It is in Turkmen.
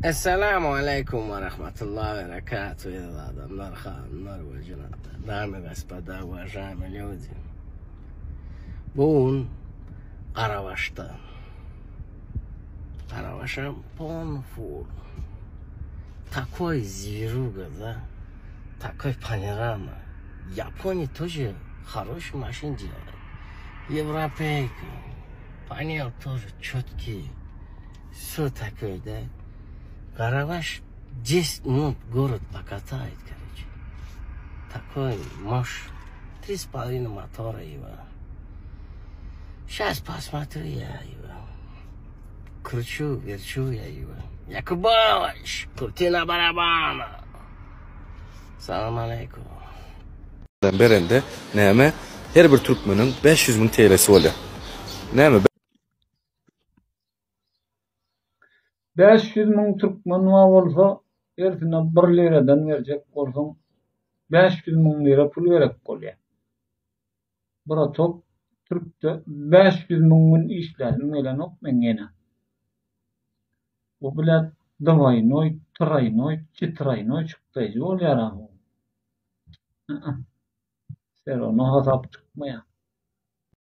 Essalamu aleýkum we rahmatullah we berekatuh eziz adamlar, hanymlar we jenaplar, damy gospoda, uvažaýmy lýudi. Bu gün Garabaşda. Garabaşam polny ful. Takoý zwiruga, da? Takoý panorama. Yaponiya тоже хороший машин делает. Европейка. Panel тоже четкий. Все такое, да? Garabaş 10 минут город покатает, короче. Такой мощь. Три с половиной мотора его. Сейчас посмотрю я его. Кручу, верчу я его. Якубович, крути на барабана. Salam aleýkum. Berende näme her bir türkmeniň 500 müň TLsi bolýar. Näme 500 müň türkmen bar bolsa, hersine bir liradan berjek bolsaň, 500 müň lira pul gerek bolýar. Bratok, türkde 500 müň gün işläsim gelenok meň ýene. Bu bilet dwaýnoý, traýnoý, çitraýnoý çykdaýjy bolýar-a bu. Serowno hasap çykmaýar.